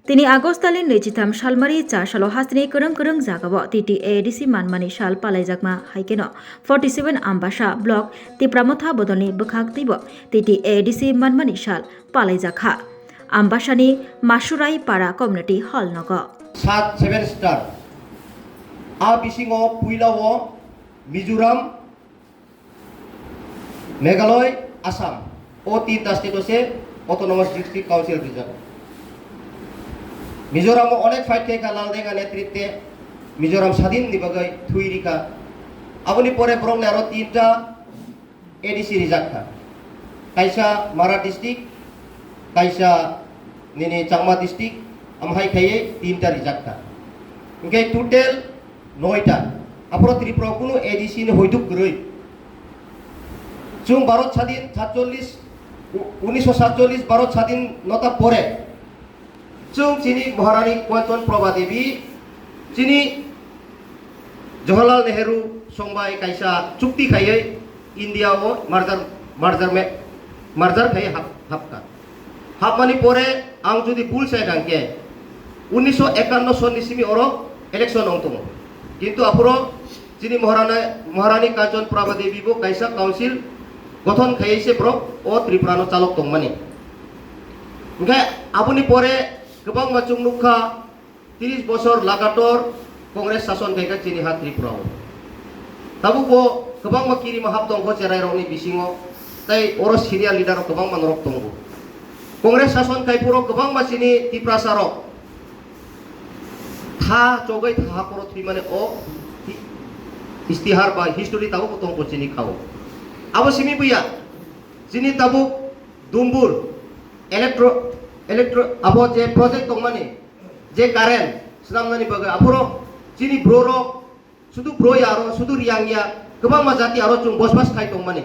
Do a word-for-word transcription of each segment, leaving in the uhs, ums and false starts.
Tini August talni naichitham salmari cha salo hasteni kwrwng kwrwng jagao T T A D C manmani sal palaijakma hai kheno forty seven Ambasa block Tipra Motha bodolni bwkhak twibo T T A D C manmani sal palaijakha Ambasani Masurai Para Community Hall nogo. Sat seven star. A bisingo puilao Mizoram, Meghalaya, Assam, o tinta state o se Autonomous District Council rijak. Mizoram o onek fight khe kha Laldeng a netrite, Mizoram sadin ni bagwi thwi rikha. Aboni pore borok ni aro tinta A D C rijak kha. Kaisa Mara district, kaisa nini Changma district, amhai khaiye tinta rijak kha. Hingke total noita. Aphoro Tripura kunu A D C ni hoiduk kwrwi. Chwng Bharat sadin satchollis, u-, unisho satchollis Bharat sadin nota pore. Chwng chini Maharani Kanchan Prabha Devi, chini Jawaharlal Nehru songbai kaisa chukti khaiye India o merger, merger me-, merger khaiye hap-, hapkha. Hapmani pore ang jodi bul sai rang khe, unisho ekanno sonni simi oro election ong tongo. Kintu aphoro chini Maharana, Maharani Kanchan Prabha Devi bo kaisa council gothon khaiye se borok o Tripura no chalok tongmani. Hingkhe aboni pore kwbangma chwng nukha, Tris bosor lagator Congress sason khaikha chini ha Tripura o. Tabuk bo kwbangma kirima hap tongkho cherai rokni bisingo, tei oro senior leader rok kwbangma norok tongo. Congress sason khai phuru kwbangma chini Tiprasa rok tha chogwi tha hakoro thwimani o hi-, istihar ba history tabuk bo tongkho chini khao. Abo simi buya chini tabuk Dumbur electro, electro abo je project tongmani, je current swnamnani bagwi aphuru chini bro rok sudu bro ya aro sudu Riyang ya kwbangma jati aro chwng bosbas khai tongmani.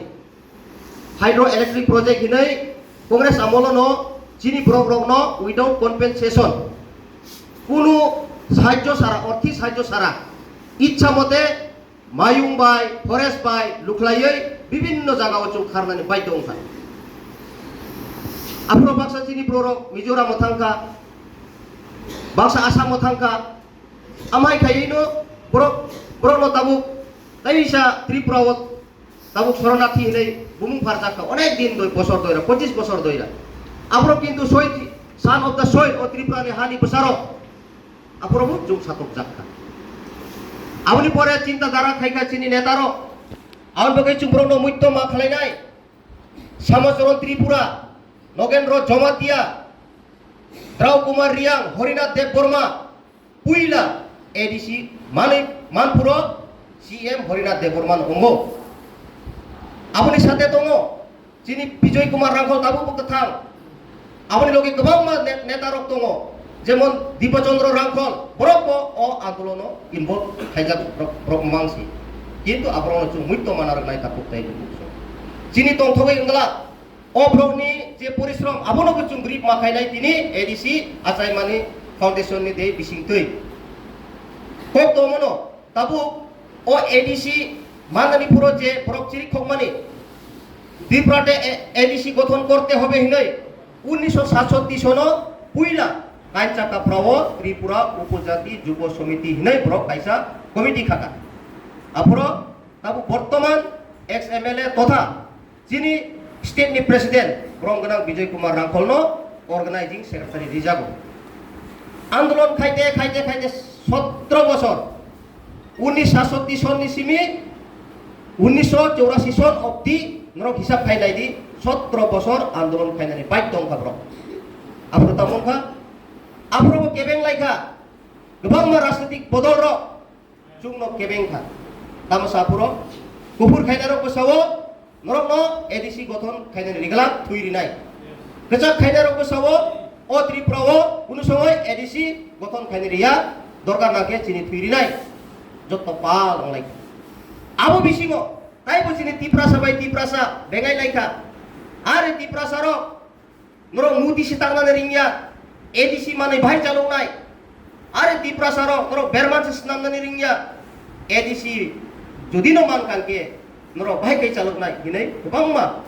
Hydro electric project hinwi Congress amolo no chini borok rokno without compensation kunu sahajjo sara, orthi sahajjo sara, ichha mote mayung bai, forest bai lukhlaiwi bibinno jagao chwng kharnani baidhyo wngkha. Aphuru baksa chini borok Mizoram o thangkha, baksa Assam o thangkha, amhai khaiwi no borok, borok no tabuk kaisa Tripura o tabuk soronarthi hinwi bumung pharjak kha, onek din doi, bosor doira, pochis bosor doira. Aphuru kintu sohid, son of the soil o Tripura ni hani bwsarok. Aphuru bo chwng satokjak kha. Aboni pore chinta dhara khaikha chini netarok. Aboni bagwi chwng borokno muitu ma khlainai. Samacharan Tripura, Nogendra Jamatia, Drau Kumar Riyang, Harinath Debbarma, puila A D C manwi manphuru C M Harinath Debbarma no wngo. Aboni sate tongo chini Bijoy Kumar Rangkhol tabuk bo kwthang. Aboni logi kwbangma ne-, neta rok tongo, jemon Dipa Chandra Rangkhol, borok bo o andolono involve khaijak, borok, borok mangsi. Kintu aborokno chwng muitu mana rwnai tabuk tei tabuk. Chini tongthogwi wngla, o borokni je porishrom, abono bo chwng grip ma khainai tini A D C achaimani foundation ni de bisingtwi. Kok tongmano, tabuk o A D C manani phuru je borok chirikhokmani, Tripura te A-, A D C gothon korte hobe hinwi unisho satshoti sono puila Kaincha Kaprao Tripura Upojati Jubo Somiti hinwi borok kaisa committee khaka. Aphuru tabuk bortoman ex M L A totha chini state ni president brom gwnang Bijoy Kumar Rangkhol no organizing secretary rijago. Andolon khaite, khaite, khaite sotro bosor, unisho satshoti son ni simi unisho chorasi son obdi norok hisab khai nai di, sotro bosor andolon khainani baidhyo wngkha borok. Aphuru tamo wngkha, aphuru bo kebeng laikha, kwbangma rajnitik bodol rok chwngno kebeng kha. Tamo sa phuru kuphur khainai rok bwsao norokno A D C gothon khainani riglak thwi rinai. Kwchak khainai rok bwsao o Tripura o kunu somoi A D C gothon khainani riya, dorkar nangkhe chini thwi rinai. Jotto pal wnglai kha. Abo bisingo taibo chini Tiprasa bai Tiprasa bengai lai kha. Are Tiprasa rok Norok mudi se tangnani ringya, A D C manwi bahai chaloknai. Are Tiprasa rok, norok berman se swnamnani ringya, A D C jodi no man kang khe, norok bahai kai chaloknai hinwi kwbangma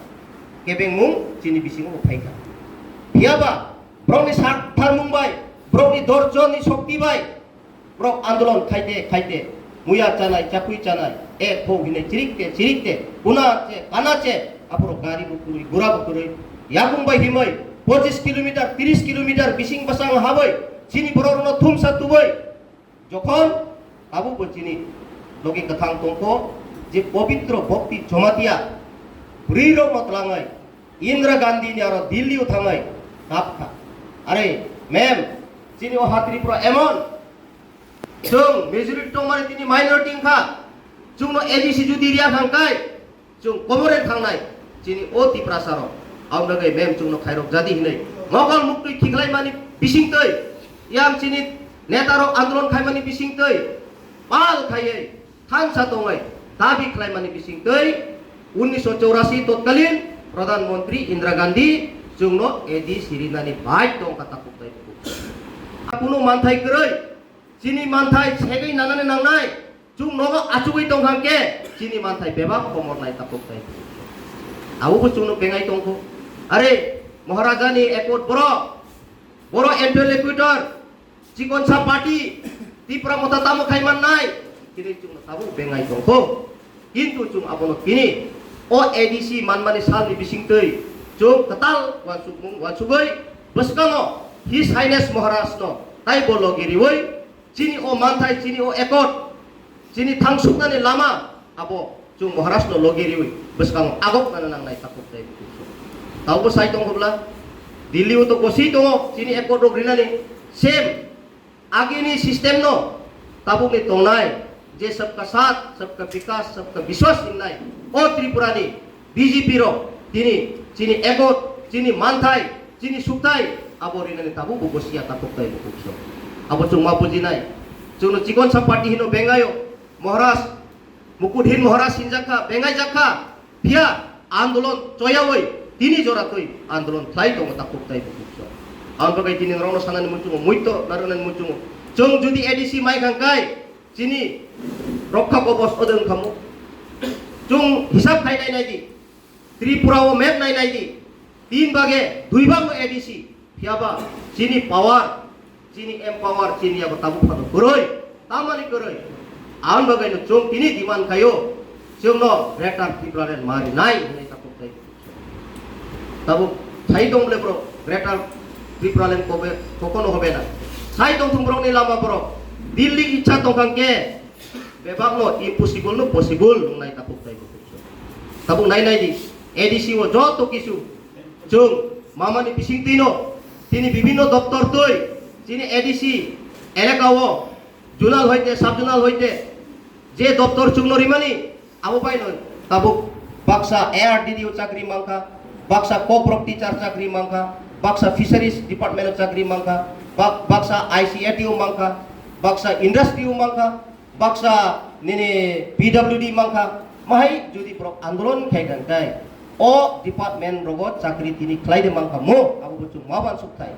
kebengmung chini bisingo bo phaikha. Phiyaba borokni sak tharmung bai Borokni dorjoni shokti bai borok andolon khaite khaite, muya chanai, chakui chanai, ek ho hinwi chirikte chirikte, kuna che, kana che, aphuru gari bo kwrwi, gura bo kwrwi, yakung bai himwi pochis kilometer, tris kilometer bising bwsang habwi chini borok rokno thumsa tubui, jokhon abo bo chini logi kwthang tongkho, je pobitro bhakti Jamatia bwrwi rokno twlangwi Indira Gandhi ni aro Delhi o thangwi kap kha. Are, ma'am, chini o ha Tripura emon, chwng majority tongmani tini minority wngkha. Chwngno A D C judi riya thangkai, chwng kobore thangnai, chini o Tiprasa rok. Ang bagwi ma'am chwngno khairok jadi hinwi mokol muktwi khiklaimani bisingtwi, yang chini neta rok andolon khaimani bisingtwi, pal khaiwi, thansa tongwi dabi khlaimani bisingtwi unnish chorasi totkalin Pradhan Mantri Indira Gandhi chwngno A D C rinani bai tongkha takhuk tai bukhuk. Kunu manthai kwrwi, chini manthai segwi nanani nangnai, chwng nogo achugwi tongkha hwnkhe chini manthai bebak komornai takhuk tai bukhuk. Abo bo chwngno bengai tongkho. Are, Maharajani accord borok, borok interlocutor, Chikonsa party, Tipra Motha tamo khai mannai, tini chwngno tabuk bengai tongkho. Kintu chwng abono tini o A D C manmani salni bisingtwi chwng kwtal uansukmung uansugwi bwskango His Highness Maharajno taibo logi riwi chini o manthai, chini o accord, chini thangsuknani lama abo chwng Maharajno logi riwi bwskango agok nana nangnai takhuk tai bukhuk. Tabukbo sai tongkho bwla, Delhi o to goswi tongo chini accord rok rinani, same agini system no tabukni tongnai, je sabka saath, sabka vikas, sabka vishwas hingnai o Tripura ni B J P rok tini chini accord, chini manthai, chini sukthai abo rinani tabukbo gosiya takhuk tai bukhuk so. Abo chwng ma bujinai. Chwngno Chikonsa party hino bengaio. Maharaj, Mukuthin Maharaj hinjakha, bengai jakha. Phiya andolon choyawi tini jora twi andolon khlai tongo takhuk tai bukhuk so. Ang bagwi tini norokno sanani muchungo, muito narwknani muchungo. Chwng judi A D C mai khangkai, chini rokha kobos odong khamu. Chwng hisab khai nai nai di. Tripura o map nai nai di. Tin bage dui bag no A D C. Phiya ba chini power, chini empower, chini yago tabuk phano kwrwi, tamani kwrwi. Ang bagwi no chwng tini demand khaio, chwngno Greater Tipraland mari nai hinwi takhuk tai. Tabuk sai tong ble bro, Greater Tipraland kobe, kokono hobe na. Sai tong thung borokni lama borok. Delhi ichha tong kha hwnkhe, bebakno impossible no possible wngnai takhuk tai. Tabuk nai nai di, A D C o joto kisu chwng mamani bising twino tini bibhinno doptor twi chini A D C elaka o zonal hoite, sub zonal hoite je doptor chwngno rimani abo bai no tabuk baksa A R D D o chakri mankha, baksa co-op teacher chakri mankha, baksa fisheries department o chakri mankha, bak-, baksa I C A T o mankha, baksa industry o mankha, baksa nini P W D mankha, mahai jodi borok andolon khai kha hwnkhe o department rogo chakri tini khlai de mankha mo, abo bo chwng ma uansuk thai.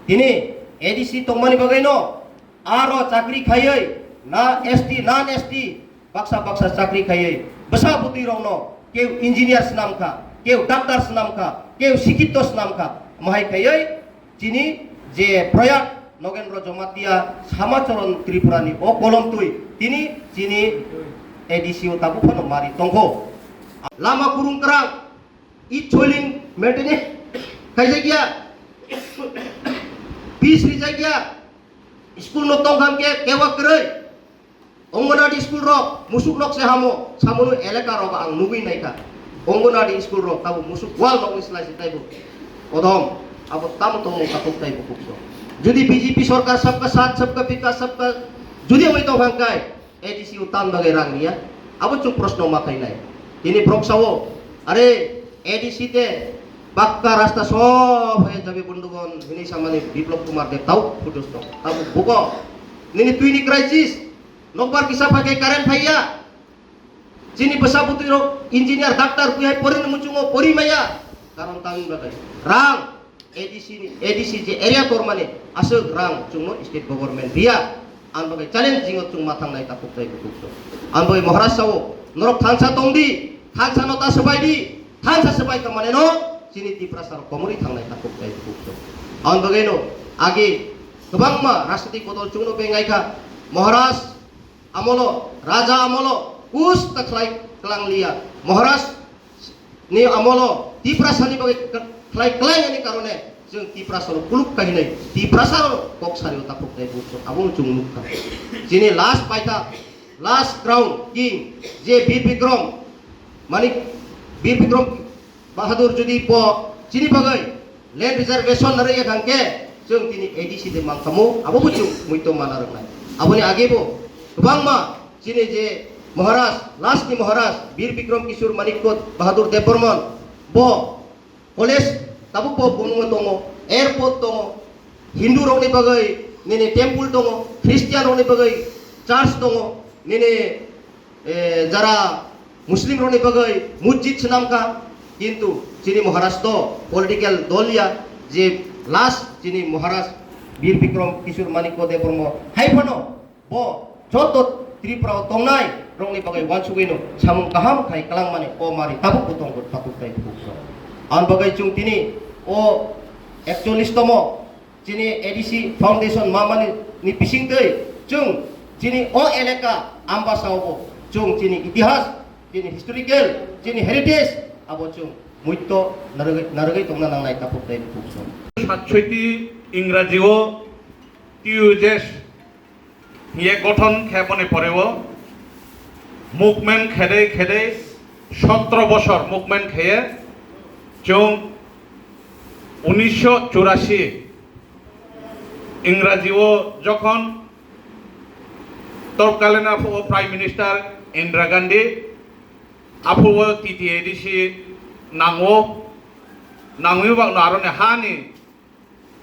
Tini A D C tongmani bagwi no aro chakri khaiwi na S T, non S T baksa baksa chakri khaiwi bwsa bwtwi rokno keu engineer swnam kha, keu doctor swnam kha, keu sikito swnam kha, mahai khaiwi chini je Proyag Nogendro Jamatia Samacharan Tripura ni o kolom twi tini chini A D C o tabuk phano mari tongkho. Lama kurung kwrang, i choiling maintenance khaijak ya, pitch rijak ya, school no tong kha hwnkhe kewa kwrwi. Anganwadi school rok musuk nok se hamo, samono elaka rok ang nugwi naikha. Anganwadi school rok tabo musuk wall rok ni slai se taibo odom, abo tamo tongmung takhuk taibo kukso. Jodi B J P sorkar sabka saath, sabka vikas, sabka jodi amai tong hangkai, A D C o tan bagai rang riya, abo chwng proshno ma khainai. Tini borok sao, are A D C te pakka rasta sob hai jabe bondogon hinwi samani Biplab Kumar de tau photos no. Tabo buko nini twini crisis, nokbar kisa phai khe current phaiya. Chini bwsa bwtwi rok engineer, doctor, bui hai porini muchungo pori maya. Karon tamni bagwi rang A D C ni, A D C je area tormani aswk rang chwngno state government riya. Ang bagwi challenging o chwng ma thangnai takhuk tai bukhuk so. Ang bagwi Maharaj sao norok thansa tong di, thansa no ta swbai di, thansa swbai ka mane no chini Tiprasa rok komorwi thangnai takhuk tai bukhuk so. Ang bagwi no agi Kwbangma rajnitik bodol chwngno bengai kha. Maharaj amolo, Raja amolo, kus ta khlai klang liya. Maharaj ni amolo Tiprasa ni bagwi khlai klang ani karone chwng Tiprasa rok kuluk kahinai, Tiprasa rok kok sari o tapuk dai buk abo chwng nuk kha. Chini last paitha, last crown king je Bir Bikram Manik, Bir Bikram Bahadur jodi po chini bagwi land reservation narwi ya thangkhe, chwng tini A D C de mangkhamu, abo bo chwng muito mana rwnai. Aboni age bo kwbangma chini je Maharaj, last ni Maharaj, Bir Bikram Kishore Manikya Bahadur Debbarman, bo college tabuk bo bumung tongo, airport tongo, Hindu rokni bagwi nini temple tongo, Christian rokni bagwi church tongo, nini eh, jara Muslim rokni bagwi masjid swnam kha, kintu chini Maharaj to political dol ya, je last chini Maharaj Bir Bikram Kishore Manikya Debbarma hai phano bo joto Tripura o tongnai rokni bagwi wansugwi no samung kaham khai klang mani o mari tabuk bo tongo tabuk tai tabuk rok. Ang bagwi chwng tini o ekchollish tomo chini A D C Foundation mamani ni bisingtwi chwng chini o elaka Ambasa obo chwng chini itihas, chini historical, chini heritage abo chwng muito narwgwi, narwgwi tongna nangnai tabuk tei bukhuksong. Satsoiti Ingrazio T U J hiye gothon khe boni poreo movement khedei khedei sotro bosor movement kheye chwng unisho churasi Ingrazio jokhon totkalin aphuo Prime Minister Indira Gandhi aphuo T T A D C nango, nangwi bakno aroni hani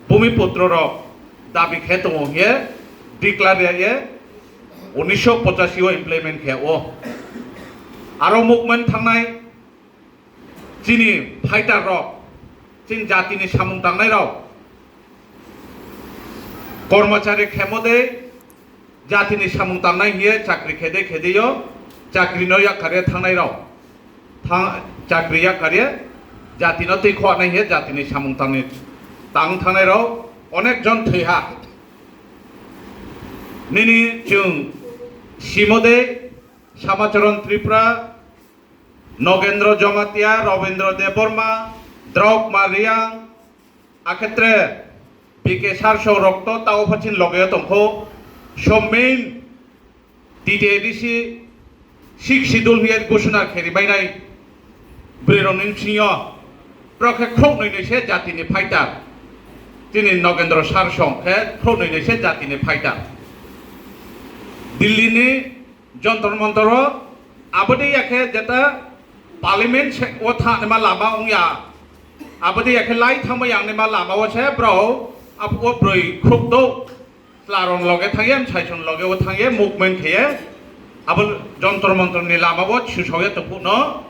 Bhumiputro rok dabi khe tongo hiye declare ya ye unisho pochashi o implement khe o. Aro movement thangnai chini fighter rok, chini jatini samung tangnai rok, kormachari khemo de jatini samung tangnai hiye chakri khede khede yo chakri no yakarya thangnai rok, thang-, chakri yakarya jati no twi khwanai hiye jatini samung tangni tang thangnai rok onek jon thwi ha. Nini chwng simo de Samacharan Tripura, Nogendra Jamatia, Rabindra Debbarma, Draukma Riang, akhetre B K Sarsong rok to tao phachin loge tongkho, so main T T A D C six schedule hiye gusuna kheri bainai bwrwi rokni bisingo bro khe khoknwi nwi se jatini fighter, chini Nogendra Sarsong khe khoknwi nwi se jatini fighter. Delhi ni Jontor Montor o aboni yakhe jeta Parliament se o thangnima lama wngya, aboni yakhe lai thangma yangnima lama o se bro abo o bwrwi khukdo chwlarong loge thangye, msaisong loge o thangye, movement kheye, abo Jontor Montor ni lama o susoge tongphukno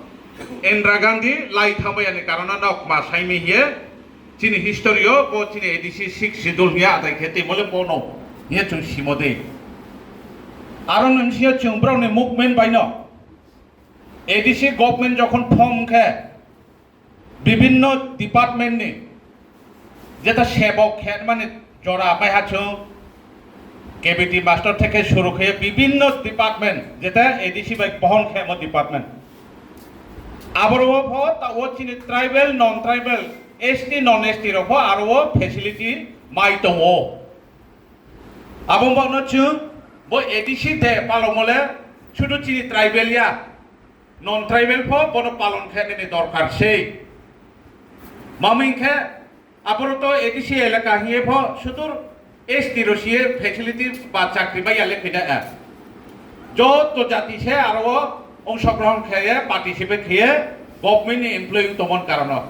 Indira Gandhi lai thangma yani karono nok ma saimi hiye. Chini history o bo chini A D C six schedule hiya adai khe tei mole bono hiya chwng simo de. Aro nung siya chwng brao ni movement bai no A D C government jokhon form khe bibinno department ni jeta sebok khe mani jora bai ha chwng K B T master theke suru khe bibinno department jeta A D C bai bohon khe mo department. Aboro pho ta o chini tribal, non tribal, S T, non S T rok pho aro o facility mai tongo. Abo wngkha no chwng bo A D C de palong mole sudu chini tribal ya, non tribal pho bono palon khe nini dorkar sei. Maming khe aboro to A D C elaka hiye pho sudur S T rosiye facility ba chakri bai yale khida a. Joto jati se aro o ongshogrohon kheye, participate kheye, government ni employee tomon karono.